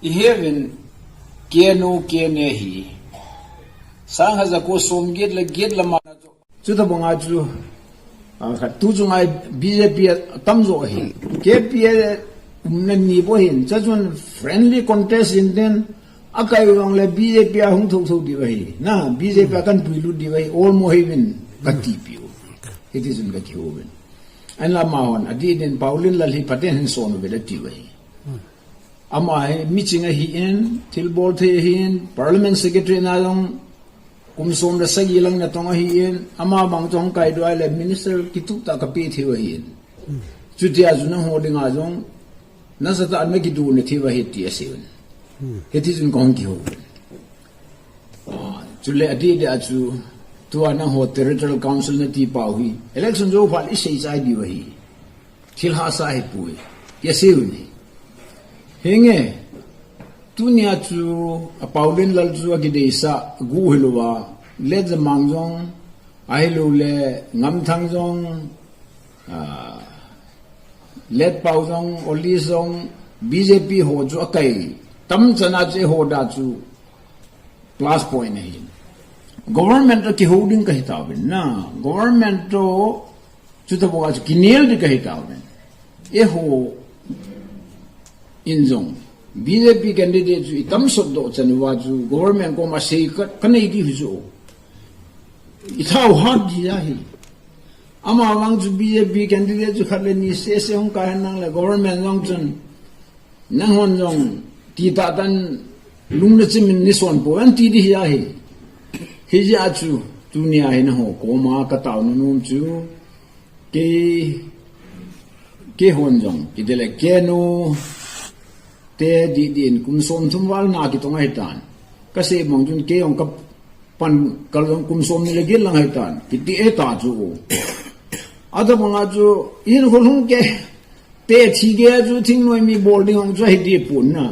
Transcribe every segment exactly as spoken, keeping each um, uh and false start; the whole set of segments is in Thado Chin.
Iheuvin, K N O, K N A hi. Sang haja ko som get le get lama. Chuti banga chu, a, khat tu chunga B J P atam jo ahi. K P A umna ni bou ahin. Chuchun friendly contest in tin, akai vang le B J P a hung thou thou diu ahi. Na, B J P a kan puilut diu ahi. Olmo hei vin kati piu. Hiti chun kati ho vin. Ahinla amahon, adih din Paolienlal hi Pathen hin son uve ati uve. Ama hi miching ahin, thilbol thei ahin, Parliament Secretary na jong kum som le sagi lang natong ahin, ama bang jong kai dua le minister kitup tah kapeh thei ahin. Chutia chu nangho dinga jong, nasatah a nakidouna thei ahi ti asei un. Hiti chun kahung kihou un. Ah, chule adih dia chu, tua nangho Territorial Council nati pau hi, election jou phat isei chai diu ahi. Thil hahsa ahipoi. Ti asei un ahi. Hinge, tunia chu, a Paolienlal chu akideisah, gu hilouva, Letjamang jong, ahilouleh, Ngamthang jong, ah, Letpao jong, Oli jong, B J P ho chu akai, tamchan a chu eiho dia chu, plus point ahi. Government toh kihou ding kahi tauvin na. Government toh chuti banga chu kinel ding kahi tauvin. Eiho in jong B J P candidate chu itam sot doh chan uva chu government koma sei ka, kanei diu chu. Ithao hat ding ahi. Ama vang chu B J P candidate chu khat le ni sese hung kai hen lang le government jong chun Nanghon jong, titah tah in lung le chim in neison poi, anti ding ahi. Hijeh a chu, tunia hi nangho koma kataona nom chu, kei, keihon jong, kei dile K N O te dih dih in kum som thum val na kitong ahitan. Kasei bang chun kei jong ka pan kal jong kum som ni le get lang ahitan. Kiti e ta chu. Atabang a chu, ihinkho lhung kei, te thi kei a chu thingnoi mi bol ding jong chu ahi dipon na.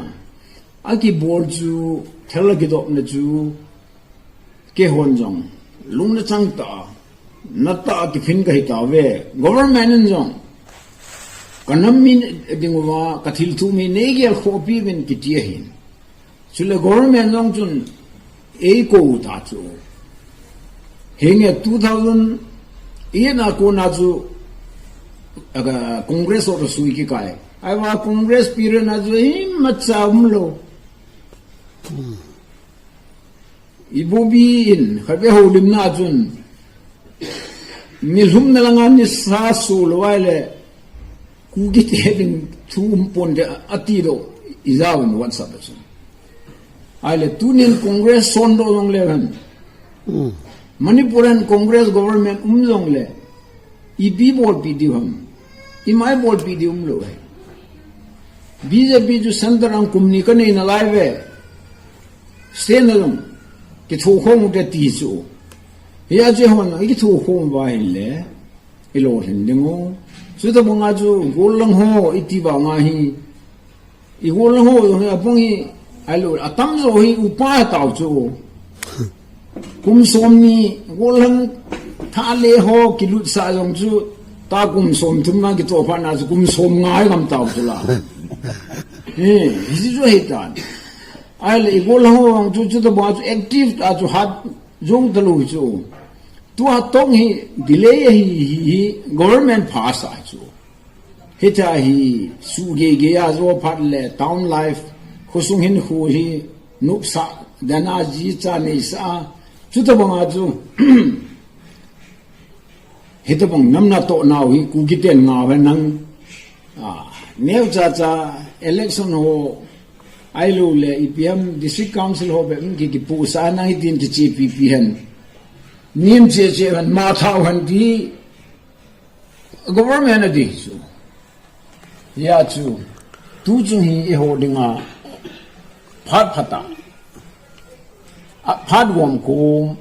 Akibol chu, thal akidopna chu, keihon jong, lungna chang tah, natah a kiphin kahi tauve. Government in jong, kanam mi dinguva, kathilthu mi neigel khoh piuvin kiti ahin. Chule government jong chun eikou ta chu. Hinge two thousand eight a kona chu, aga Congress ho toh sui kikai. Ahivang Congress period na chu imacha umlou. Ibobi in, khatvei houlimna chun, nilhumna langa nisa sulou ahile, Kuki te ding thu um ponte ati doh, ijauvin WhatsApp a chun. Ahile, tunin Congress sondoh jongle hen. Manipur a Congress government um jongle, ipi bolpi diu ham. Ima ibolpi diu umlou ahi. B J P chu center a kum ni kanei nalai uve. State na jong, kithokhom ute ti chu. Hia chu hon, ikithokhom uva ahile, ilolhin dingu. Chutabang a chu, gollang ho, iti banga hi. Igollang ho jong hi, apung hi, ahilou, atamjo hi, upa tao chu. Kum som ni, gollang thale ho, kilutsah jong chu, ta kum som thum na kitoh phat na chu, kum som nga hi gam tao chu la. Eh, hichu ahitan. Ahile, igollang ho jong chu, chutabang a chu, active ta chu, hat jong talou chu. Tua tong hi, delay ahi, hi, hi, government pass a chu. Hitia hi, suhgei gei a jo phat le, town life, khosung hinkho hi, nopsah, dana jicha neisah, chutabang a chu, hitabang nam natoh nau hi, Kuki ten ngau hen nang, a, neocha cha, election ho, ahilouleh, ipi ham, district council ho bep, ki, kipuisah nang hitin kichepipi hen. Nim cheche hen, mathau hen ti, government ati chu. Hia chu, tuchung hi eiho dinga phat phata. A phat gomkom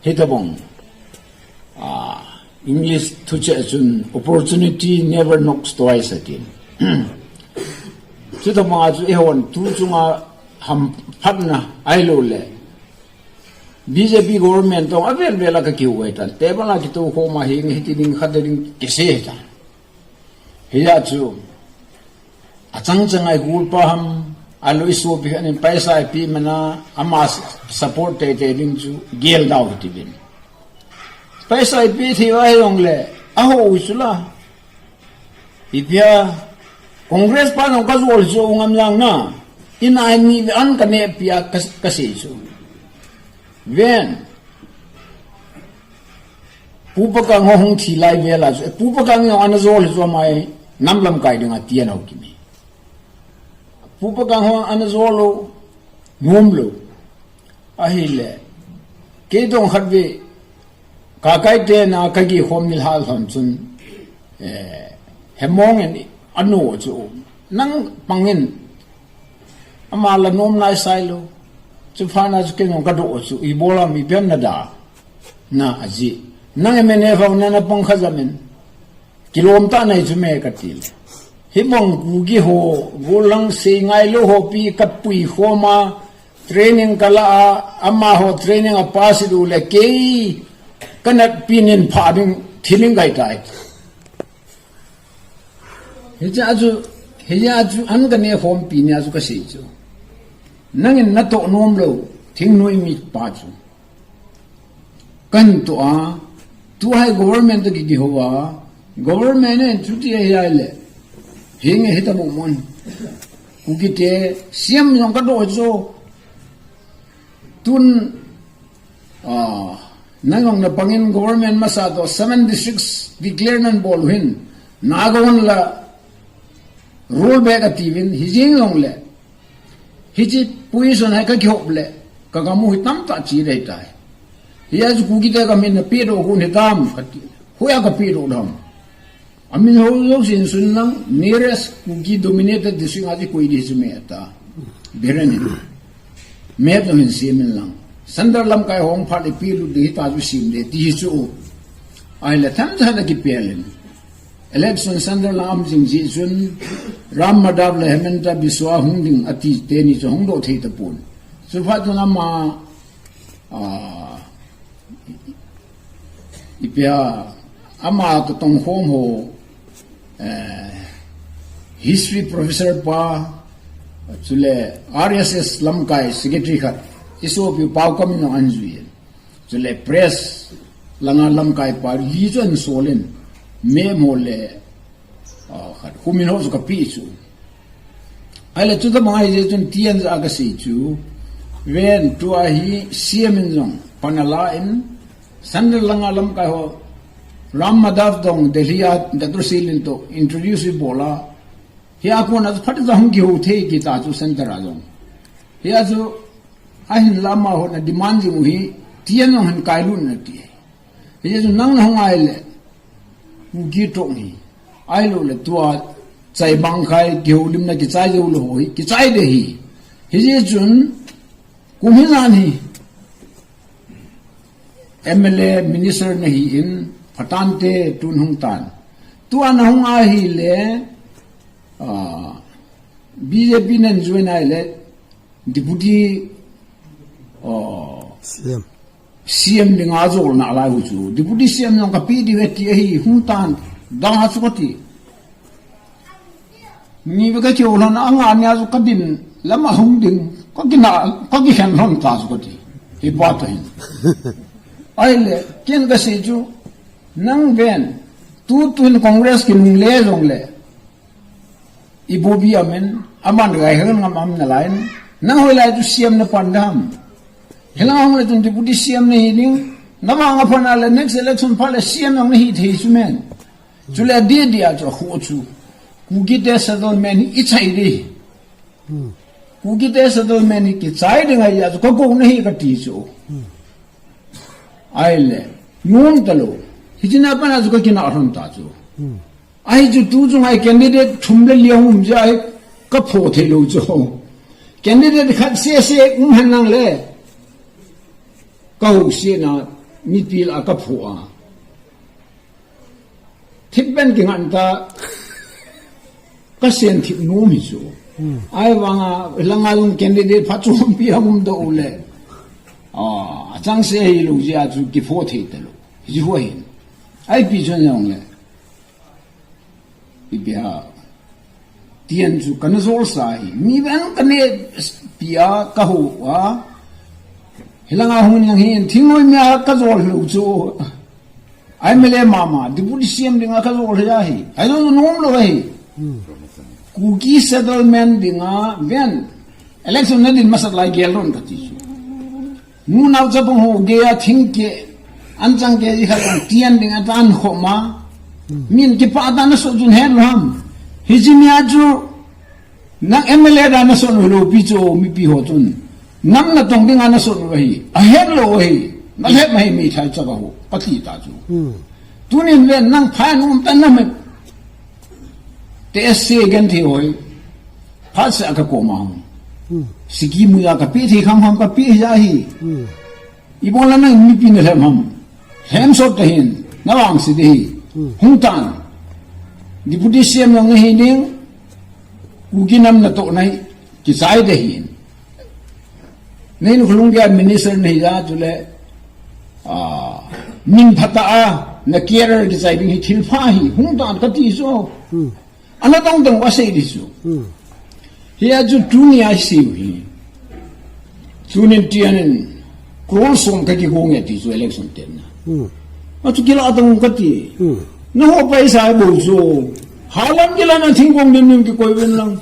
hitabang. A, English thucheh chun opportunity never knocks twice atin. Chutabang a chu eihon tuchunga hamphatna ahilouleh. B J P government toh avel vel a kakihou ahitan. Table a kitoukhom a hi hiti ding khat ding kisei ahitan. Hia chu, achang chang a igolpa ham, Alu isopi khat in paisa ipi mana ama support teitei ding chu gel dau hiti bin. Paisa ipi thei vai jongle, aho u chu la. Ipia, Congress pa nong kajol chu ngam lang na. Ina ni an kanepia ka, kasei chu. Ven. Pu Pakang ho hung thi lai vela chu. Pu Pakang nong ana jol chu mai nam lamkai dinga tian ho kimi. Pu Pakang ho ana jol lo, nom lo. Ahile, kei dong khat ve, ka kai te na ka gi khom ni hal thon chun, eh, hemong en ano chu, nang pangin, ama la nom nai sai lo, chu pha na chu kei dong ka do chu, i bola mi pian na da, na aji, nang M N F ho na na pang kha jamin, Kilom ta nai chu me ka ti le. Hi bang Kuki ho, golang sei ngai lo ho pi ka pui khoma, training ka la a, ama ho training a pass du le kei, ka nat pinin pha ding thiling gai tai. Hi cha chu, hi cha chu an ka ne khom pi nia chu ka sei chu. Nangin na to nom lo, thing noi mi pa chu. Kan to a, tu hai government to kiki ho a, government en chuti a hi ai le. Hi nge hi ta mo mon. Kuki te, siam jong ka do cho. Tun, ah, nang jong na pangin government masa to seven districts declare nan bol hin. Nagaon la roll back a ti vin, hi jing jong le. Hichi position hai ka kihop le, ka gamu hi tam ta chi dei tai. Hi a chu Kuki te ka min na pi do gun hi tam, ka ti. Hu ya ka pi do dam. A min ho lo sin sun nang, nearest Kuki dominated district a chi koi di su me ta. Biren hi. Me to hin si min lang. Sandar lamkai hong phat le pi lu di ta chu sim de, ti hi chu. Ai le tham cha da ki pe len. Election Center la am jing ji chun Ram Madhav le Himanta Biswa hung ding ati teni chu hung do thei ta pon. Chu phat chun ama, ah, ipia ama to tong khom ho, eh, history professor pa, chule R S S lamkai secretary khat, isopi pau kam in an jui. Chule press langa lamkai pa li chu an solin, me mo le, ah, khat humin ho chu ka pi chu. Ai le chu ta bang ai je chun tian ja ka si chu. Ven tu a hi siam in jong panala in, Sandal langa lamkai ho, Ram Madhav dong Delhi a Doctor Silin to introduce bola. Hi a kona phat ja hung ki ho thei ki ta chu center a jong. Hi a chu a hin lama ho na demand jing u hi, tian jong hin kai lun na ti. Hi a chu nang na hung ai le, u ki tong hi. Ai lo le tua, chai bang khai, ki ho lim na ki chai jo lo ho hi, ki chai de hi. Hi a chun, kum hi lan hi. M L A minister na hi in, Patan te tun hung tan. Tu an hung a hi le, ah, B J P nan join ai le, deputy, ah, C M. C M ding a jol na lai hu chu. Deputy C M nong ka pi di ve ti a hi hung tan, dang a chu ka ti. Ni ve ka cheu lhon anga nia chu ka din lama hung ding, ka kina, ka kikhen lhon ta chu ka ti. Hi pa to hin. Ai le, ken ka si chu, nang ven, tu tun Congress ki nung le jong le. I bobi amen, aman gai hang ngam am na lain, nang hoi lai chu C M na pan dam. Hilang hong le tun deputy C M na hi ding, na ma nga pan a le next election pa le C M nang na hi thei chu men. Chu le di di a chu khu chu. Kuki te settlement hi i chai di. Hmm. Kuki te settlement hi ki chai di ngai a chu ka ko na hi ka ti chu. Hmm. Ai le, nun ta lo. Hi china pa na chu ka kina hon ta chu. Hmm. Ai chu tu chu ngai candidate thum le li hung um ja ai ka pho thei lo chu. Candidate khat se se um han nang le. Ka hu se na mi pil a ka pho a. Thip pen ki ngan ta ka sen thip nu mi chu. Hmm. Ai vang a langa lung candidate pha chu um pi a um do le. Ah, a chang se hi lo ja chu ki pho thei ta lo. Ji ho hin. Ai pi chun jong le. Ipi ha. Tian chu kana jol sa hi. Mi ven ka ne pia ka ho a. Hilanga hung yang hin thingoi mia ka jol lo chu. Ai mele mama, deputy C M dinga ka jol hi ahi. Ai jol nom lo ahi. Kuki settlement dinga ven. Election na din masat lai gel ron ka ti chu. Munau chapang ho gei a thing ke, an chang ke ji khat an tian ding a tan khoma. Min kipa ta na so jun hen lam. Hi ji mi a chu, nang M L A da na so lo pi chu mipi ho chun. Nam na tong ding a na so lo hi. A het lo hi. Na het mai mi thai cha ka ho. Ka ti ta chu. Tunin ven nang pha num ta na me. Te se gen thi hoi. Phat sa ka ko ma. Siki mu ya ka pi thi kham kham ka pi ya hi. I bol la nang mipi na lhem ham. Lhem sot ka hin. Na wang si de hi. Hung tan. Deputy C M nang na hi ding. Kuki nam na to nai. Ki sai de hin. Nei nu khulung ya minister nei ya tu le. Ah, min phata a na carer ki sai ding hi thil pha hi. Hung tan ka ti so. Ana dong dong wa sei di chu. Hi a chu tunia sei hi. Tunin tianin crore som ka ki gong e ti chu election ten na. A chu kila dong ka ti. Na ho paisa bo chu. Halam kila na thing gong din nim ki koi ven lang.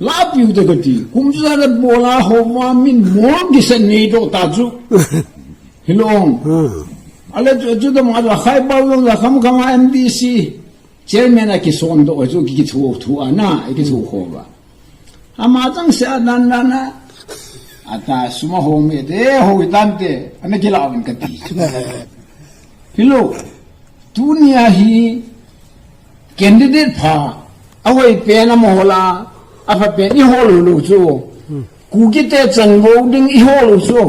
La piu te ka ti. Kum chu da bola ho ma min mol ki sen nei do ta chu. Hilong. Ale chu chu da ma la khai ba lo la kham kham M D C. Chairman a kison do chu ki thu thu ana ki thu kho ba. Ama chang se a dan dan a. Ata suma ho me de ho dan te ana ki la ven ka ti. Hilo. Tunia hi candidate pha a hoi pen a mo la a pha pen i hol lo chu. Kuki te chan go ding i hol lo chu.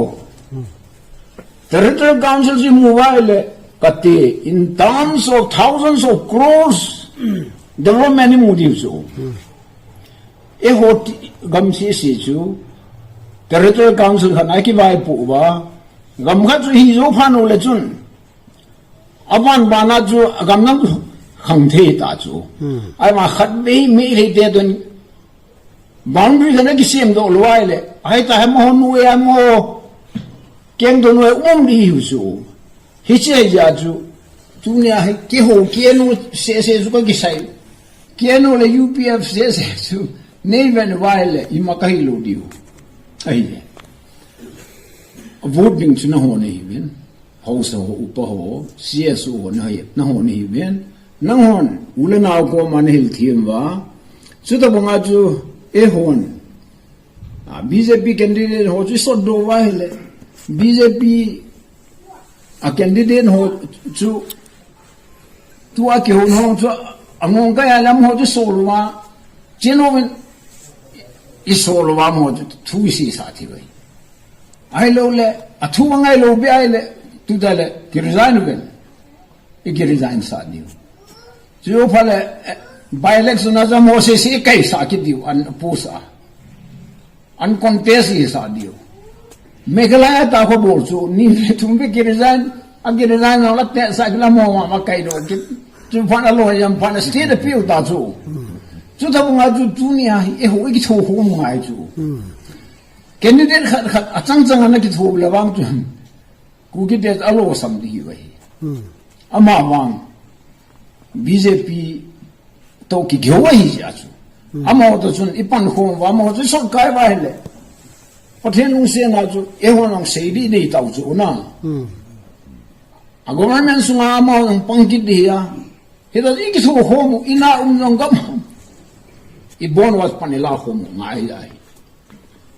Territorial Council si mu vai le kati in terms of thousands of crores development ni mu diu chu. E ho ti gam si si chu Territorial Council khan a ki vai pu va gam khat chu hi zo phan u le chun a van bana chu a gam nang khang thei ta chu. Ai ma khat be mi le te don Boundary kana kisem do lo ai le. Ai ta he mo nu ya mo. Keng do no um di hu su. Hi che ya ju. Tu ne ai ke ho ke no se se ju ka kisai. Ke no le U P F se se ju. Nei ven vai le i ma ka hi lo di hu. Ai le. Vote ding chu na ho nei ven. Hausa ho, upa ho, C S O ho na hi, na ho na hi ven. Nang hon, u le nau koma na hil thiem va. Chuta banga chu, e hon. A, B J P candidate ho chu sot do va hile. B J P a candidate ho chu, tu a ki ho no chu, a ngong ka ya lam ho chu sol va. Cheno ven, i sol va mo chu, thu i si sa thi vai. Ai lo le, a thu ngai lo bi ai le, tu ta le, ki resign ven. I ki resign sa diu. Chu pha le, eh, by election a jam ho se se kai sa ki diu, an post a. An contest i sa diu. Meghalaya ta ko bol chu, ni le thum bi ki resign, a ki resign na la te sa ki la mo ma ma kai do ki. Chu pha na lo jam pha na state a piu ta chu. Chu ta bunga chu tu ni a, e ho i ki tho ho mo ngai chu. Candidate khat khat a chang chang ana ki tho le vang chu. Kuki te a lo sam di hi vai. Ama vang B J P to ki gyo ai ja chu. Ama to chun i pan khom va, ama chu sot kai va le. Pathen lungsen a chu e ho nang sei di nei tau chu na. A government sunga ama nang pang kit di ya. Hi ta i ki thu khom u, i na um nang gam. I bon wat pan i la khom u ngai ai.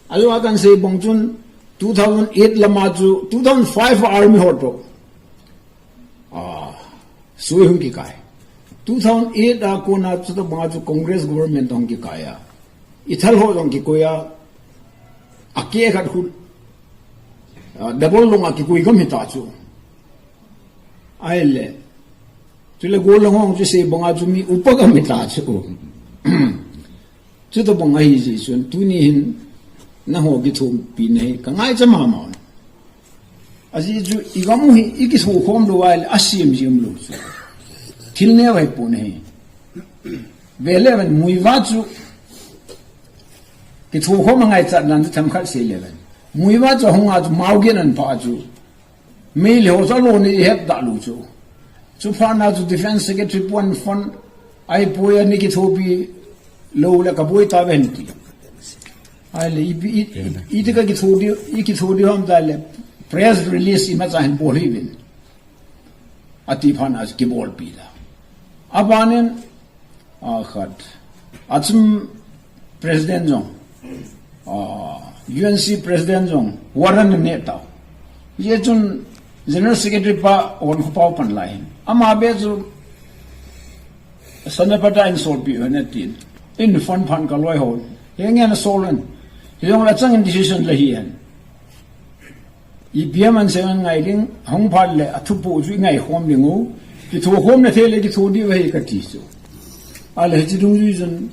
Ajo a kan sei bang chun two thousand eight lama chu, two thousand five army ho to. Ah, sui hung ki kai. Two thousand eight a kona chu ta banga chu Congress government hung ki kai a. I thal ho jong ki koi a. A ke khat khu. Ah, double long a ki koi gam hi ta chu. Ai le. Chu le go long hung chu sei banga chu mi upa gam hi ta chu. Chuta bang ahi ji chun, tuni hin na ho ki thumpi nei, ka ngai cha mama. A ji chu, i gam u hi, i ki thu khom lo ai le, a sim ji um lo chu. Thil ne vai pu nei. Ve le ven, Muivah chu kithokhom a ngaichat nan chu themkhat sei le ven. Muivah chu hunga chu Mao gin an pha chu. Meitei ho chu alon ni het da lu chu. Chu phat na chu Defense Secretary puan phone ai poi ani kithopi lo le ka boi ta ven ti. Ai le i, i, i, i ti ka kitho di, i kitho di ham ta le press release i ma cha hin bol hi vin. Ati phat na chu kibol pi da. Abanin a khat. Achum President jong, a, U N C President jong, warrant ne ta. Ye chun General Secretary pa on khu pau pan lai. Ama be chu Sanapata in sol pi hon tin. In phone phan ka loi hon. Ye ngen sol en. Ye jong la chang in decision la hi en. Ipi a man se ngai ding, hung phat le, a thupu chu i ngai khom ding u. Kitho khom na thei le, kitho di ve ka ti chu. A le, hichi dungjui chun,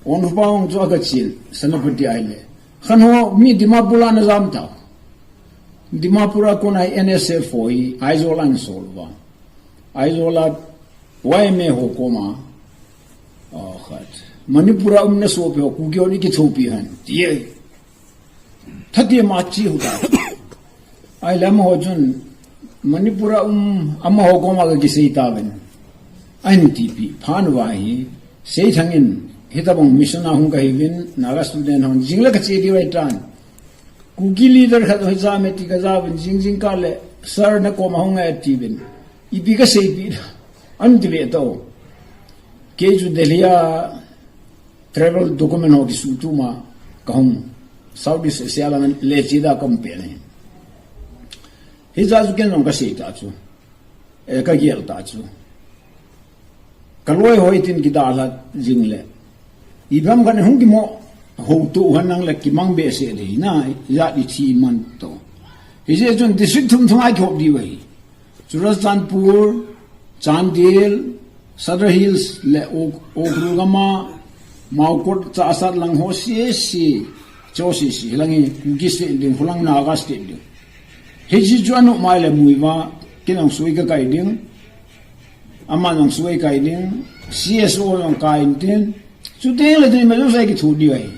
on pa hung chu a ka chil, Senapati ai le. Khan ho, mi Dimapur a na jam ta. Dimapur a kon ai N S F ho hi, Aizawl a an sol va. Aizawl a, Y M A ho koma. Oh, khat. Manipur a um na so pe ho, Kuki ho ni kitho pi han. Ye. Thati ma chi hu ta. Ai le amaho chun Manipur a um amaho koma ka kisei ta ven. Ahin tipi phan va hi sei thangin hitabang mission a hung ka hi vin Naga student hung jing le ka che di vai tan. Kuki leader khat hoi ja me ti ka ja vin jing jing ka le sir na koma hung ngai ti vin. Ipi ka sei pi an ti ve to. Ke chu Delhi a travel document ho kisu tu ma ka hung Southeast Asia lang le chi da kom pe ni. Hi ja chu ken long ka sei ta chu. E ka gel ta chu. Ka loi hoi tin ki da la jing le. I bam kan hung ki mo ho tu han nang le ki mang be se de na ya di chi man to. Hi je chun district thum thum ai khop di wei. Churachandpur, Chandel, Sadar Hills le Ukhrul gam a, Mawkot Chassad lang ho sese, cho sese, hilang hi Kuki state ding, hulang Naga state ding. Hichi chu anu mai le Muivah, ken jong sui ka kai ding, ama jong sui kai ding, C S O jong kai in tin, chu teng le tin ma jong sai kithu di ai.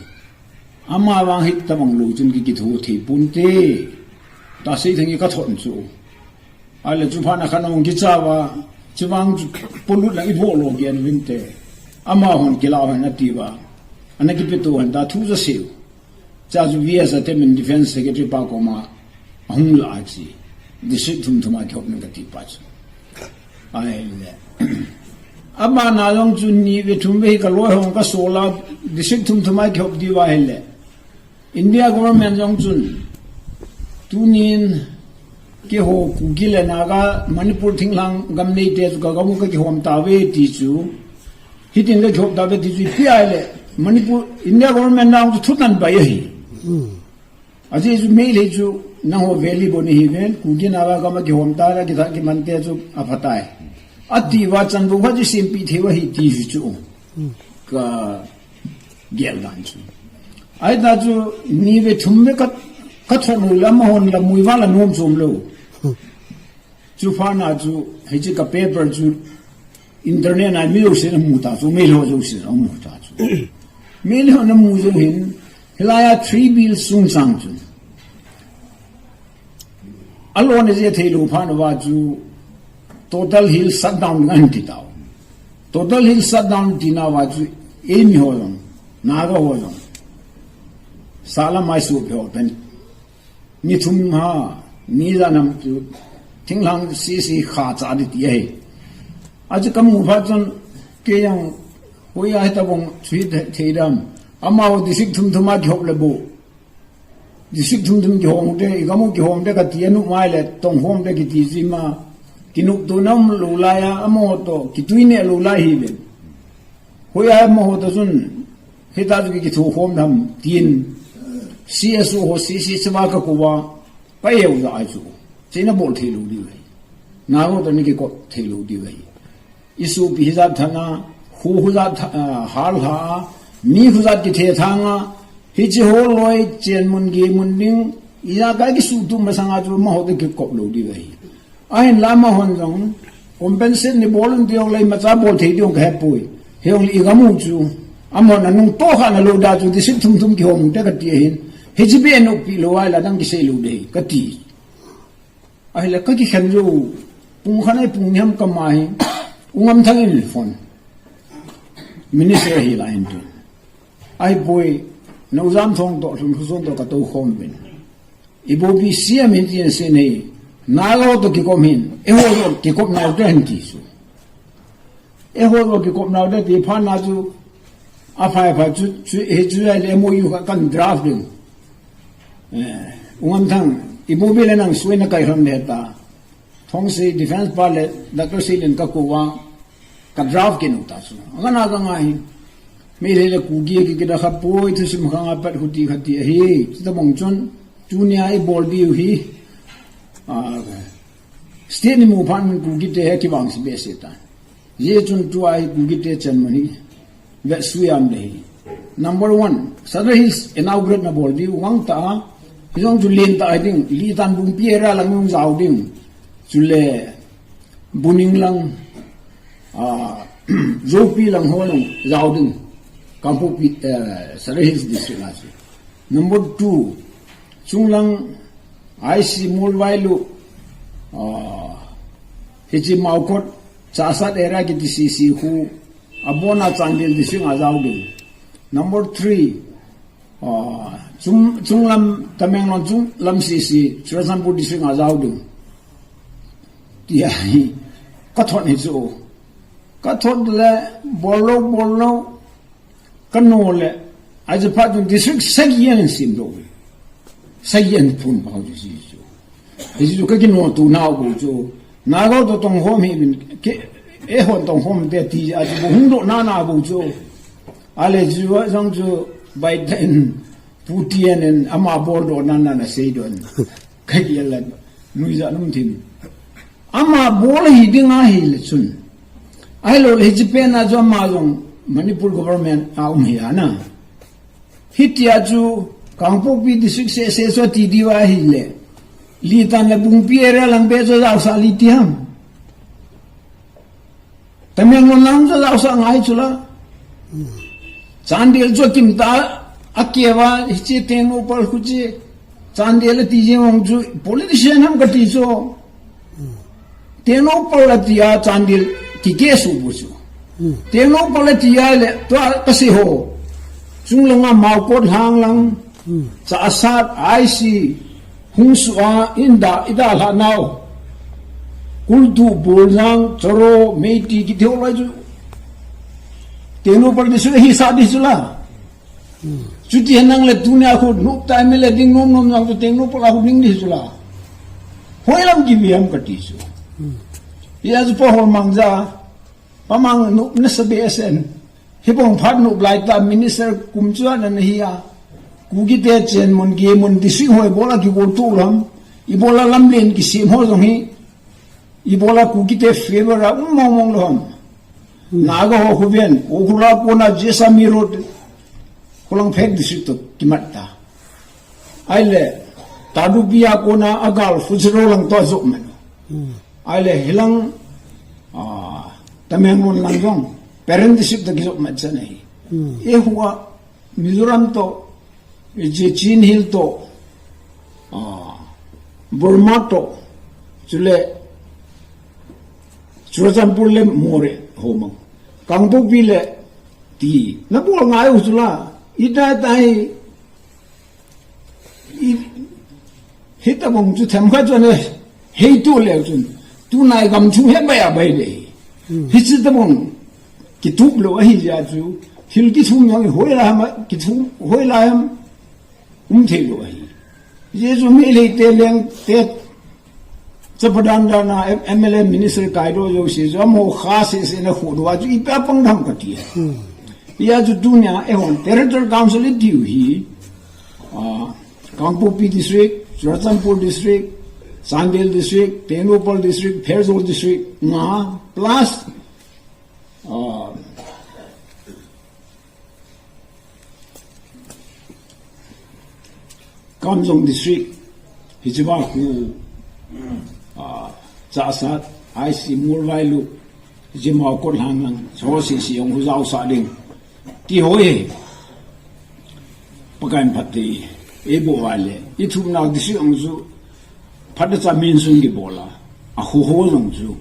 Ama vang hi tabang lo chun ki kithu thei pun te, ta sei thang i ka thon chu. A le chu phat na khan ong kicha va, chu vang chu polut lang i bol lo gen vin te. Ama hon kila hon a ti va. Ana kipe tu han ta thu za siu. Cha chu V S a te min Defense Secretary pa koma hung la a chi. District thum thum a khop na ka ti pa chu. Ai le. Ama na jong chu ni ve thum ve hi ka loi hong ka sola district thum thum a khop di va hi le. India government jong chun tunin keiho Kuki le Naga Manipur thinglhang gam neite chu ka gam u ka kihom ta ve ti chu hitin ka kihom ta ve ti chu ipi ai le Manipur India government na chu thutan bai ahi. Aji chu Meitei chu nangho valley bou nahi ven Kuki Naga gam a kihom ta la kitha kimante chu aphatai. Ati va chan bu kha chu simpi thei va hi ti chu chu. Ka gel dan chu. Ai ta chu ni ve thum ve ka, ka thon u la ma hon la Muivah la nom chom lo. Chu phat na chu, hichi ka paper chu internet na mi lo se na mu ta chu, mi lo jo se na mu ta chu. Mi lo na mu jo hin, hilai a three bill sung chang chu. Alon e je thei lo phan va chu Total Hill shutdown ngan ti tau. Total Hill shutdown ti na va chu e mi ho jong, Naga ho jong. Sala mai su phe ho pen. Ni thum ha, ni ja nam chu thinglhang si si kha cha di ti e. A chu ka mu phat chun ke jong hoi a ta bong chu thei dam. Ama ho district thum thum a kihop le bu. District thum thum kihom te, i gam u kihom te ka ti anu mai le, tong hom te kiti ji ma, kinuk tu nam lo lai a, amo to, kitui ne lo lai hi le. Hoi a mo to chun, hita chu kithu hom nam tin, C S O ho C C chama ka kuwa, pa eu da ai chu. China bol thei lo di wei. Na ho to ni ki ko thei lo di wei. I supi hijat thanga, hu hujat tha-, ah, hal ha, mi hujat ki the thanga, hichi ho loi chen mun gi mun ding, iya ka ki su tu masanga chu ma ho te ki kop lo di wei. Ahin la ma hon jong, compensate ni bol un diong lei ma cha bol thei diong ka hepui. Hijongle igam u chu, amahon anung toh kha nalou da chu district thum thum kihom u te kati ahin. Hiche beh noppi lou ahile adang kisei lou ding ahi kati. Ahile kakikhen jou, pung khat ahi pung ni ham kama hi, U Ngamthang in phone. Minister ahi lai in tu. Ahipoi, Noujamthong toh, Lhunkhoson toh katou khom uvin. Ibopi C M hin tin aseina hi, Naga ho toh kikhom hin, eiho toh kikhom nau te hin ti chu. Eiho toh kikhom nau te ti phat na chu, aphai phai chu, chu, hichu ahile M O U khat kan draft ding. Eh, U Ngamthang, ibopi le nang sui nakai lhon le ta. Thongsei Defence pa le Doctor Seilin kakou a, ka draft kit u ta chu. Angana ka ngai. Meitei le Kuki kikida kha poi, thusim khang a pat khuti khati ahi. Chuti bang chun, tunia ibol diu hi. Ah, state ni mu phat in Kuki te hi kivangse behseh ta. Hijeh chun tua hi Kuki te chen mun hi. Vetsui am le hi. Number one, Sadar Hills inaugurate nabol diu, vang ta, hijong chu len ta ding, Litan Bungpi area lang jong jao ding. Chule, Buning lang, ah, Zopi lang ho lang jao ding. Kangpokpi, eh, Sadar Hills District a chu. Number two, chunglang I C Muolvailu, ah, hiche Maokot, Chassad area kiti C C khu, abona Chandel District a jao ding. Number three, ah, chung, chunglam, Tamenglong chunglam C C, Churachandpur District a jao ding. Tia hi, kathot hi chu. Kathot le, bol lou, bol lou. Kano le, ahi phat chun district sagi ahin sem lou. Sagi ahin phun pau chu si chu. Hichu kakino tu nau bou chu. Naga ho toh tong khom hi min ke, eihon tong khom te ti a chu bou hung doh nana bou chu. Ahile chu jong chu Biden, Putin in ama bol doh nana na sei doh. Kagel le, nuijat um thim. Ama bol hi ding ahile chun. Ahilou le hiche pen a chu ama jong Manipur government a um hi ana. Hitia chu Kangpokpi district seh seh chu ati diu ahile. Litan le Bungpi area lang beh chu jaosah li ti ham. Tamenglong lang chu jaosah ngai chu la. Chandel chu kimta a keva hiche Tengnoupal khu che. Chandel ati jeng ong chu politician ham kati chu. Tengnoupal ati a Chandel kikeh suh bu chu. Tengnoupal ati a le tua kasei ho. Chunglanga Maokot lhang lang. Chassad, I C, hung suh a, inda, idalhah nau. Kultu, Buljang, Charo, Meitei, kiti ho lai chu. Tengnoupal district hi sah di chu la. Chuti henlang le tunia khu nop ta M L A ding nom nom jong chu Tengnoupal a khu ding di chu la. Hoilam kive ham kati chu. Hia chu Pa Holmang ja, Pa Mang nop nasa behseh in. Hibang phat nop lai ta minister kum chu ana nahi a. Kuki te chen mun ge mun district ho ibola kigol tu lou ham. Ibola lamlen kisem ho jong hi. Ibola Kuki te favor a um mong mong lou ham. Naga ho khu ven, Ukhrul a kona Jessami Road. Kholangphek district toh kimat ta. Ahile, Tadupi a kona agal Futsero lang toh jop man. Ahile, hilang, ah, Tamenglong lang jong, Peren district toh kijop mat chan ahi. Eiho a, Mizoram toh, hiche Chin Hill toh, ah, Burma toh, chule, Churachandpur le Moreh ho mang. Kangpokpi le ti. Nabol ngai u chu la. Ita tai. I, hitabang chu themkhat chu ne. Heitu le chun. Tunai gam chu he bai a bai le. Hiche tabang. Kitup lou ahi jeh chu. Thil kithum jong hoilai ham, kithum hoilai ham. Um thei lou ahi. Jesu mi lei te leng te. Chapadan dan a M-, M L A minister kaidoh jouse chu amaho kha seh seh na khuh doh a chu ipi a pang dem kati. Hia chu tunia eihon Territorial Council itiu hi, ah, Kangpokpi District, Churachandpur District, Chandel District, Tengnoupal District, Pherzawl District, nga plus, ah, Kamjong District, hiche va khu, ah, Chassad, I C Muolvailu, Jimao kot lang lang, so si si ong hu jao sa ding. Ti hoi. Pakai in phat te, eiboh uva le, i thumna district ong chu, phat cha min sun kibol a, a khu ho jong chu.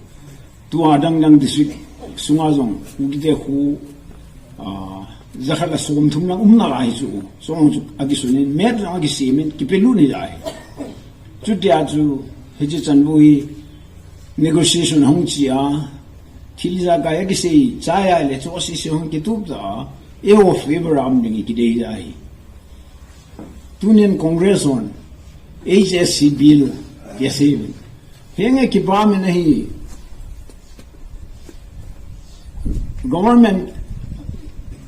Tua dang dang district sunga jong, Kukite khu, ah, jakhat le som thum lang umna lai chu, so ong chu, akisun in, map jong akisem in, kipelut in jai. Chutia chu, hiche chanbu hi, negotiation hung chi a, thil ijakai akisei, chai a le, chu si si hung kitup ta, eiho favor a um ding i kidei jai. Tunin Congress hon H S C bill kiasei uvin. Henge kipah min ahi. Government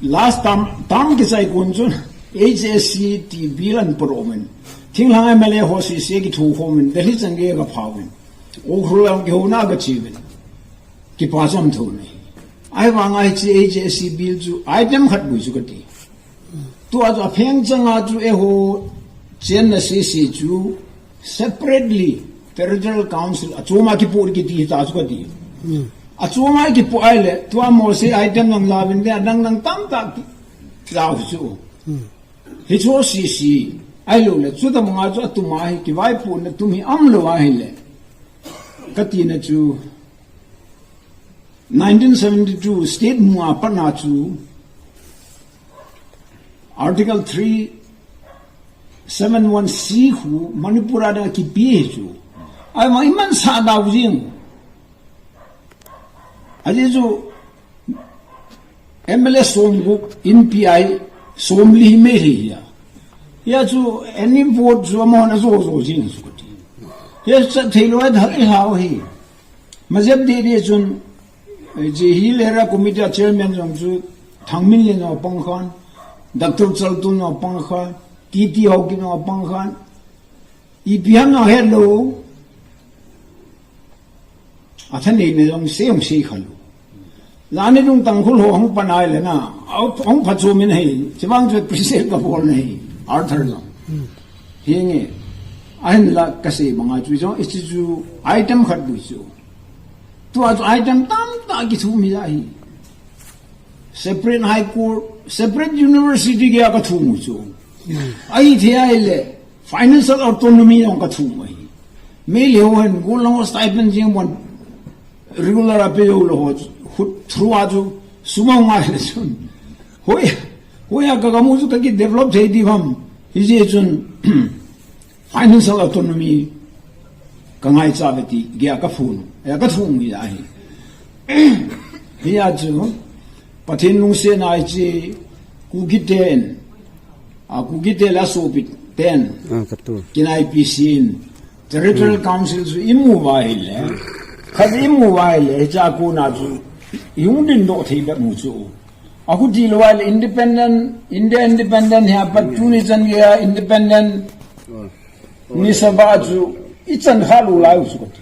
last term, term kisai kon chun H S C ti bill ahin put uvin. Thinglhang M L A ho sese kithu khom uvin. Delhi chan geiya kapha uvin. Ukhrul a kihouna kache uvin. Kipah chomthou nei. Ahivanga hiche H S C bill chu item khat bou chu kati. Tua chu apheng changa chu eiho chenna sese chu separately Territorial Council achoma kipoh kiti ta chu kati. Achoma kipoh ahile, tua Mose item lang lauvin le, adang dang tamtah ki, lau chu. Hichu sese, ahilou le, chutabanga chu atum a hi, kivaipohna tum hi umlou ahile. Katina chu, nineteen seventy-two state mu a patna chu Article three seven one C khu Manipur a dinga kipe hi chu. Ahivang imansah dau jing. Ajeh chu M L A somgup in P I somli hi Meitei hi a. Hia chu any vote chu amahon ajo jo jing chu kati. Hia chu thei lou a dal i hao hi. Majep didi chun, eh, hiche hi Lera Committee a chairman jong chu Thangminlen jong apang khan, Doctor Chaltun jong apang khan, T T Haokip jong apang khan, ipi ham jong hetlou, athaneina jong sei jong sei khalou. Jani dung Tangkhul ho hung pan ahile na, hung phachom in ahi, chuvang chu appreciate kabol na ahi, Arthur jong. Henge, ahinla kasei banga chu jong, hiche chu item khat bou chu. Tua chu item tamtah kithum hi ahi. Separate High Court, separate university geiya kathum u chu. Ahithei ahile, financial autonomy jong kathum u ahi. Meitei ho hin, gollhang ho stipend jeng pon, regular a pe joulou ho, khut through a chu, sum ahung ahile chun. Hoi, hoiya kagamu chu kaki develop thei diu ham. Hijeh chun, financial autonomy kangaicha uve ti geiya kaphon u, eh, kathum u hi ahi. Hia chu, Pathen lungsetna hiche, Kukiten, a Kukite le asopi ten, kinaipi sin, Territorial Council chu imu uva ahile, khat imu uva ahile, hichea kona chu, ihung dindoh thei bep u chu. Akhuti lou ahile independent, India independent hi apat tuni chan geiya independent ni saba chu ichan kha lou lai u chu kati.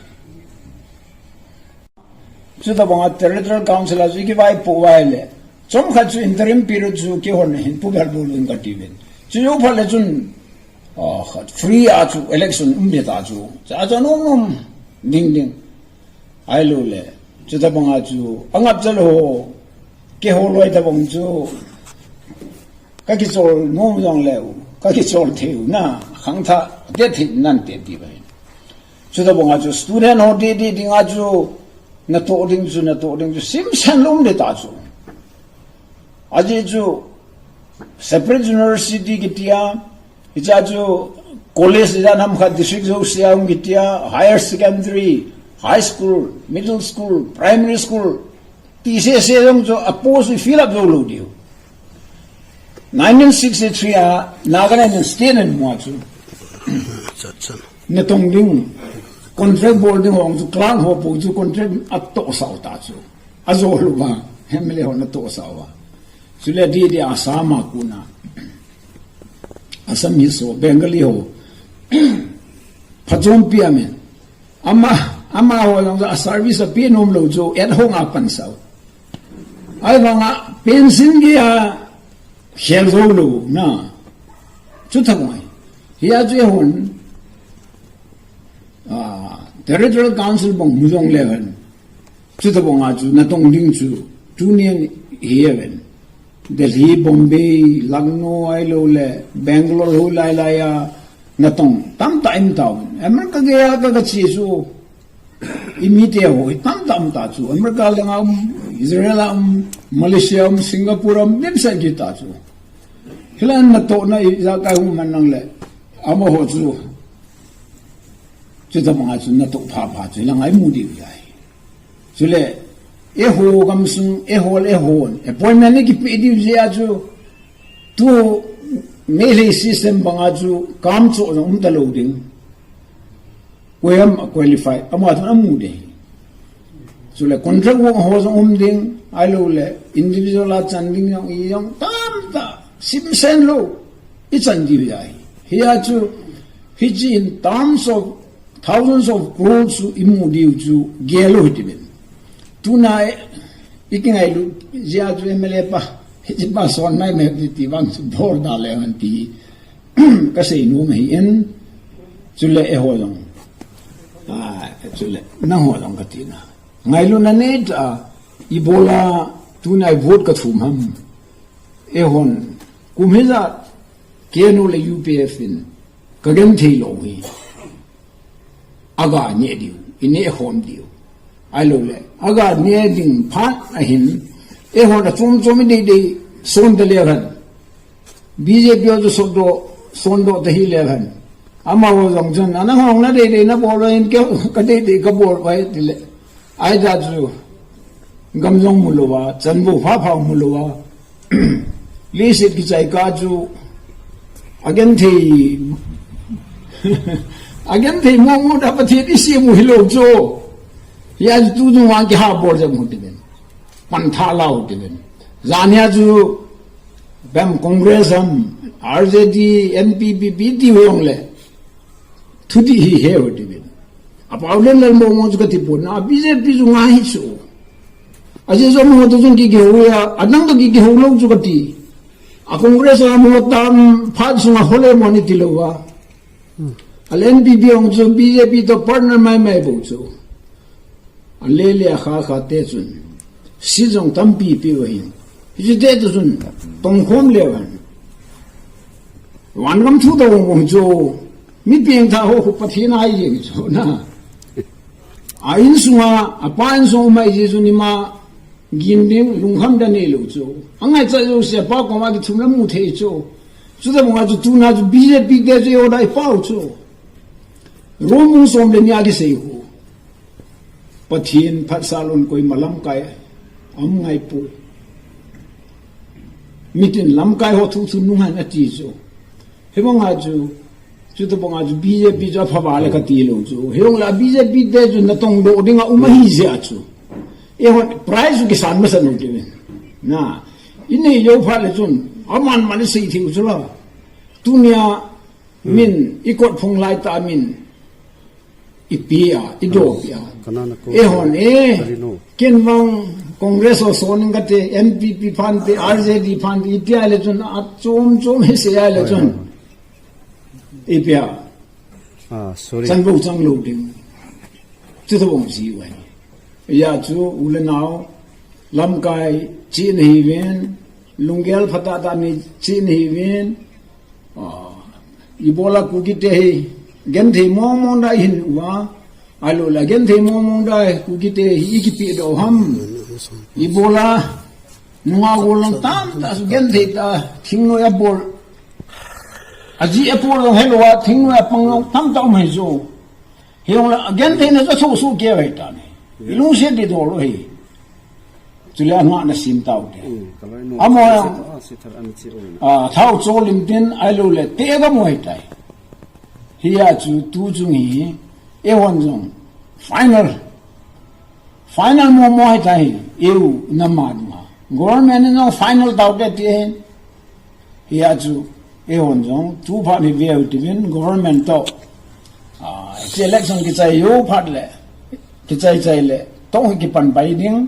Chutabanga Territorial Council a chu ikivaipoh uva ahile, chomkhat chu interim period chu keihon hin pubep bol un kati uvin. Chujou phat le chun, ah, khat free a chu election um ding ta chu. Cha chu nom nom ding ding. Ahilou le, chutabanga chu, angapcha lou ho, keiho loi tabang chu, kakichol nom jong leu, kakichol thei u na, khangthah, te thei nante ti bai. Chutabanga chu, student ho didi dinga chu, natoh ding chu, natoh ding chu, simsan lou um ding ta chu. Ajeh chu, separate university kitia, hichea chu college ijat ham khat district jousea um kitia, higher secondary, high school, middle school, primary school, ti sese jong chu a post fill up jou lou diu. Nineteen sixty-three a, Nagaland in state ahin mu a chu. Natong ding, contract bol ding ho chu, clerk ho po chu contract atohsah u ta chu. Ajou lou va, M L A hon atohsah uva. Chule didi Assam a kona. Assamese ho, Bengali ho. Phachompi amen. Ama, amaho jong a service ape nom lou chu, et hong a pansah u. Ahivanga, pension geiya, khel jou lou, na. Chutabang ahi. Hia chu eihon, ah, Territorial Council bang mu jong leu hen. Chuti banga chu natong ding chu tuni ahi ven. Delhi, Bombay, Lucknow ahilou le Bangalore ho lai lai a natong tamtah um tauvin. America geiya ka, ka che chu. Imite ho tamtah um ta chu. America langa um, Israel a um, Malaysia um, Singapore um, dimset kit ta chu. Hilai natohna ijakai hung man nang le. Amaho chu. Chuti banga chu natoh pha pha chu. Hilanga imu diu ahi. Chule, eiho gamsung, eiho le eihon. Appointment ikipeh diu jeh a chu. Tu, Meitei system banga chu, kam cho jong um talou ding. Koi ham a qualify, ama thun amu ding. Chule contract work ho jong um ding, ahilou le individual a chan ding jong i jong tamtah, simsen lou, ichan diu ahi. Hia chu, hiche in terms of thousands of crores chu imu diu chu gel lou hiti ven. Tuna i, ikingailu jeh a chu M L A pa, hiche pa son mai mai ti ti vang chu bol da le han ti. Ka seinom ahin, chule eiho jong. Ah, chule, nangho jong kati na. Ngailutna neitah a, ibola tuna i vote ka thum ham. Eihon, kum hijat, K N O le U P F in, ka genthei lou hi. Aga neh diu, ineh khom diu. Ahilou le, aga neh ding phat ahin, eihon achom chom idei dei, son ta le hen. B J P ho chu sot doh, son doh ta hi le hen. Amaho jong chun, ana hong na dei dei na bol uva in ke, ka dei dei ka bol uva ti le. Ahi ta chu, gam jong mu lou va, chan bu pha pha mu lou va. Leiset kichai kah chu, agenthei, agenthei mo mo ta Pathen in isem u hilou chu. Hia chu tu jong vang kiha bol jam u hiti ven. Pan tha la u hiti ven. Jan hia chu, bem Congress ham, R J D, N P P, P T u jong le. Thudih hi he u hiti ven. Apau len lal mo mo chu kati pon na, B J P chu ngai hi chu. Ajeh chu amaho to jong ki kihou ya, anang to ki kihou lou chu kati. A Congress a mo tam phat sunga hole mo ni ti lou va. A le N P P jong chu B J P to partner mai mai bou chu. A le le a kha kha te chun. Seat jong tampi pe u ahin. Hiche te to chun. Tong khom le van. Van gam thu to bou chu. Mi peng tha ho khu Pathen a ahi jeng chu na. A insunga, apa insung um ahi jeh chun ima gin ding lungkham da nei lou chu. Angaichat jouse apa koma kithum la mu thei chu. Chuti banga chu tuna chu B J P te chu eiho dai pau chu. Rom bung som le ni a kisei khu. Pathen phatsah lou in koima lamkai aum ngai poi. Mitin lamkai ho thu thu nung hen ati chu. Hibanga chu, chuti banga chu B J P chu apha val e kati lou chu. Hijongle B J P te chu natong doh dinga um ahi jeh a chu. Eihon prize chu kisan masa lou diu. Na, inei jou phat le chun, aman man isei thei u chu la. Tunia, min, ikot phong lai ta min. Ipi a, idopi a. Kanana ko. Eihon e. Karino. Ken vang Congress ho son in kate, N P P phan te, R J D phan te, ipi a le chun, achom chom hi sei a le chun. Ipi a. Ah, sorry. Chan bou chang lou ding. Chuti bang ji uve. Hia chu u le nao, lamkai chena hi ven, lunggel phatah tah nei chena hi ven, ah, ibola Kuki te hi, genthei mong mong dai hin uva, ahilou le genthei mong mong dai Kuki te hi ikipe doh ham, ibola, nunga gollhang tamtah chu genthei tah, thingnoi abol, ajih apol jong helou a, thingnoi apang jong tamtah um ahi chu. Hijongle, agentheina chu athoh soh kei ahi tan ahi. Ilungset ding dol u ahi. Chule angahna sim tau te. Amaho jong, ah, thao chol in tin, ahilou le, te gam u ahi tai. Hia chu tu chung hi, eihon jong, final. Final mo mo ahi tai, eu nama dunga. Government in jong final tau te ti ahi. Hia chu, eihon jong, tu phat hi veu tivin, government to. Ah, hiche election kichai jou phat le, kichai chai le, tong hi kipan pai ding.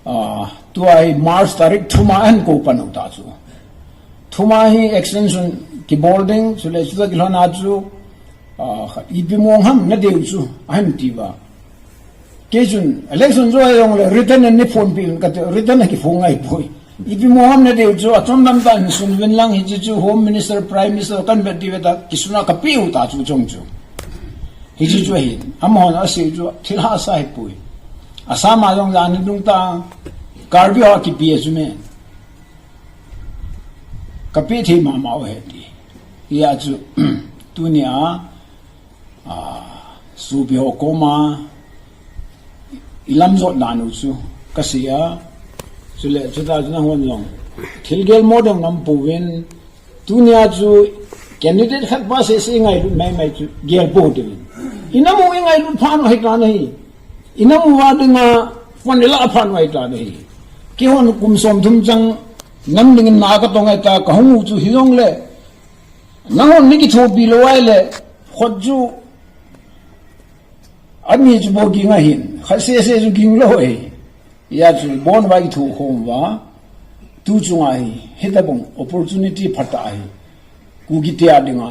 Ah, tua hi March tarik thum a ahin kou pan u ta chu. Thum a hi extension kibol ding, chule chuta kilhon a chu, ah, ipi mong ham nadei u chu, ahin ti uva. Kei chun, election jo a jong le, written in nei phonpi un kati, written a kiphong ngai poi. Ipi mo ham nadei u chu, achom lam tah in sun uvin lang, hiche chu Home Minister, Prime Minister, kan vet diu ve ta, kisun a kapeh u ta chu chong chu. Hiche chu ahi, amahon asei u chu, thil hahsa ahipoi. Assam a jong jan ni dung tah, Karbi ho kipe a chu me. Kapeh thei mama u ahi ti. Hijeh chun, tunia, a, sopi ho koma, ilam jot dan u chu, kasei a, chule, chuta chu nanghon jong, thil gelmo ding nam pouvin, tunia chu, candidate khat pa seh seh ngailut mai mai chu, gel pou hite uvin. Inam u ingailut phat u ahi tan ahi. Inam uva dinga, pan ilah phat u ahi tan ahi. Keihon kum som thum chang, nam dingin na katong ahi ta, kahung u chu hijongle, nanghon nei kithopi lou ahile, khut chu, ami chu bou ging ahin, khat seh seh chu ging lou ahi. Hijeh chun, bon uva kitho khom uva, tu chunga hi, hitobang opportunity phatah ahi. Kukite a dinga.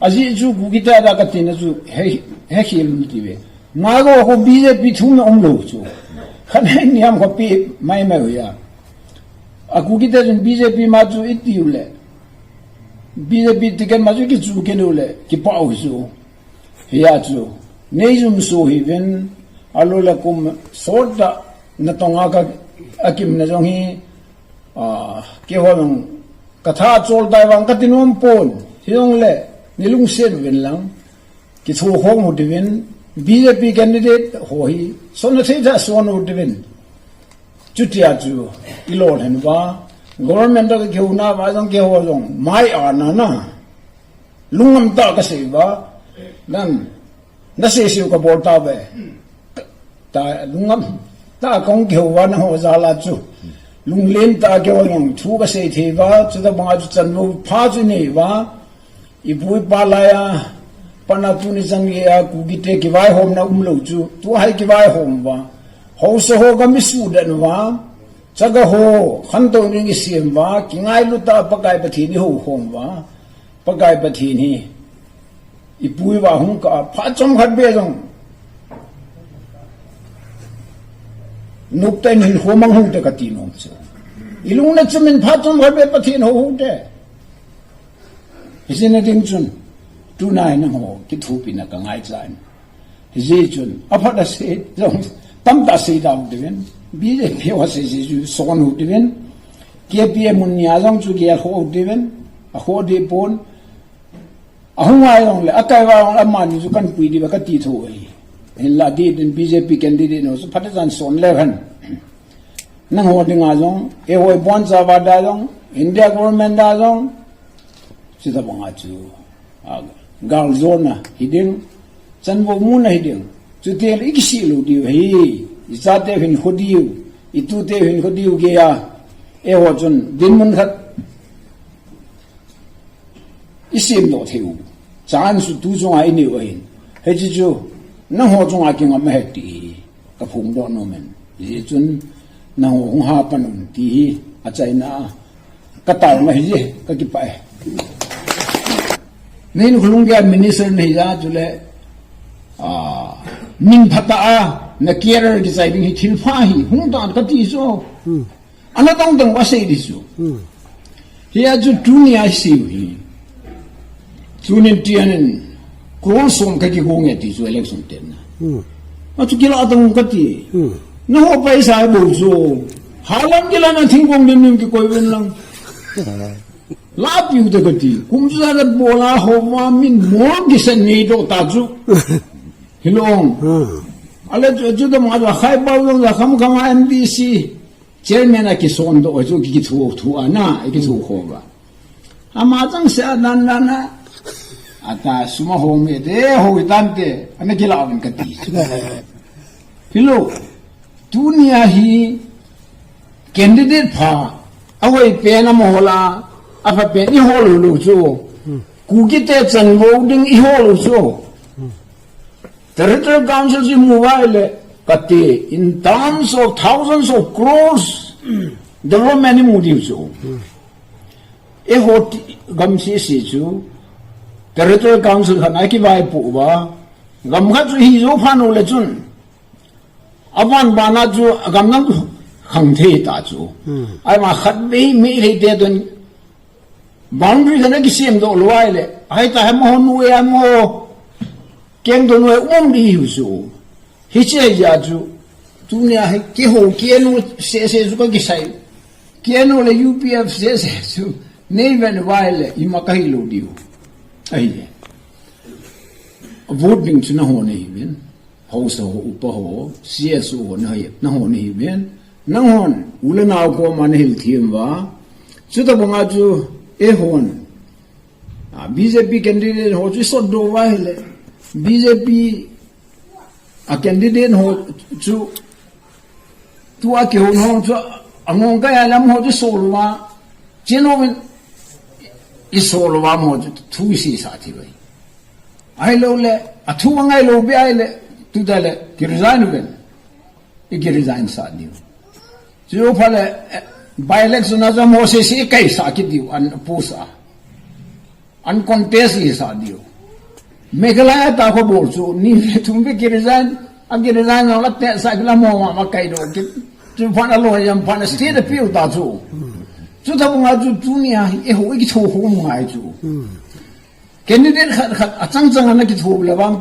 Ajeh chu Kukite a katina chu he, hekhel um ti ve. Naga ho B J P thumna umlou chu. Khat hei niam kho pe mai mai uva. A Kukite chun B J P ma chu iti u le. B J P ticket ma chu kichu kit u le. Kipah u chu. Hijeh chun. Neijumso hiuvin. Alou le kum sot tah natonga ka, akimna jong hi. A, keiho jong katha chol tai vang kati nom pon. Hijongle, nei lungset uvin lang. Kitho khom u hite uvin. B J P candidate ho hi. Sonna thei tah son u hite uvin. Chutia chu, ilolhin uva. Government toh kakihou nauva jong keiho jong. Mai a na na. Lungngam tah kasei uva. Nan. Nasei seiu kabol tauve. Ta, lungngam tah kahung kihou uva nangho jal a chu. Lunglen tah kihou jong thu kasei thei uva, chutabanga chu chanvo pha chu inei uva. Ipu ipa laiya, pat a tuni chan geiya, Kukite kivaihomna umlou chu. Tua hi kivaihom uva. Haosa ho gam isuhdet uva. Chaga ho, khantou ding isem uva. Kingailu tah a Pakai Pathen ihoukhom uva. Pakai Pathen hi. Ipu ipa hung kah a, phat chomkhat beh jong. Noptah in hinkho mang u hite kati nom chu. Ilungna chim in phat chomkhat beh Pathen hou u hite. Hiche na ding chun. Tuna hi nangho, kithopina kangaicha in. Hijeh chun. Aphat a sei, jong, tamtah sei da u hite uvin. B J P ho sei sei chu, son u hite uvin. K P M mun nia jong chu gel kho u hite uvin. Akhoh deh pon. Ahung a jongle, akai uva jongle, amani chu kahin pui diu ve kati thou ahi. Hinla dih din B J P candidate ho chu phatechan son leu hen. Nangho dinga jong, eiho ibonchauva dia jong, India government dia jong, chutabanga chu, a, galjona hiding, chanvo muna hiding, chuteng le ikisih lou diu ahi, ichateu hinkho diu, ituteu hinkho diu geiya, eiho chun, dinmun khat, isemdoh thei u. Chance chu tu chunga inei u ahin. Hiche chu, nangho chunga kingam ahi ti hi, kaphongdoh nom in. Hijeh chun, nangho hung hapan un ti hi, achaina a, kataona hije, kakipah e. Neihin khulung geiya minister nahi jeh chule, a, min phatah a, na career kichai ding hi thilpha ahi, hung tan kati chu. Ana tong tong asei di chu. Hia chu tunia sei u hi. Tunin tianin crore som kakigo nge ti chu election tenna. Achu kilah tong kati. Naho paisa bou chu. Halam kila na thingkong lim lim kikoi uvin lang. Lapiu te kati. Kum chu jat bol a homa min mol kisan nei doh ta chu. Hilou. Ale chu, chu dam a khai bau dam a kham kham a M D C. Chairman a kisondoh chu ki, kithu, thu ana, kithu khova. Ama changseh a dan dan a. Ata sum ahom e te, hoi tante, ana kilah uvin kati. Hilou, tunia hi candidate pha, ahoi pen amaho la, apha pen ihol lou chu. Kukite chanvo ding ihol lou chu. Territorial Council chu imu uva ahile, kati, in terms of thousands of crores, development imu diu chu. Eiho ti, gam sese chu, Territorial Council khat a kivaipoh uva, gam khat chu hijou phat u le chun, Aban bana chu agam nang khang thei ta chu. Hmm. Ai ma khat bei mi thei te don boundary kana kisem do lou ai le. Ai ta hem ho nu ya mo. Keng don we um di hu chu. Hiche ya chu. Tunia hi kiho kienu se se chu ka kisai. Kienu le U P F se se chu. Nei ven vai le ima ka hi lou diu. Ai. Vote ding chu na ho nei ven. Hausa ho, upa ho, C S O ho na hi, na ho na hi ven. Nang hon, u le nau koma na hil thim va. Chuta banga chu, e hon. A, B J P candidate ho chu sot do va hile. B J P a candidate ho chu, tu a kihon ho chu, angong ka ya lam ho chu sol va. Chino ven, i sol va mo chu, thu i si sa thi vai. Ai lo le, a thu a ngai lo be ai le, tu da le, ki resign ven. I ki resign sa diu. Chu pha le, eh, by election a jam ho se se kai sa ki diu, an post a. An contest i sa diu. Meghalaya ta ko bol chu, ni ve thum ve ki resign, a ki resign na la te sa ki la mo ma ma kai do ki. Chu pha na lo jam pha na state a piu ta chu. Chu ta bunga chu tunia, e ho i ki tho ho ngai chu. Candidate khat khat a chang chang ana ki tho le vang chu.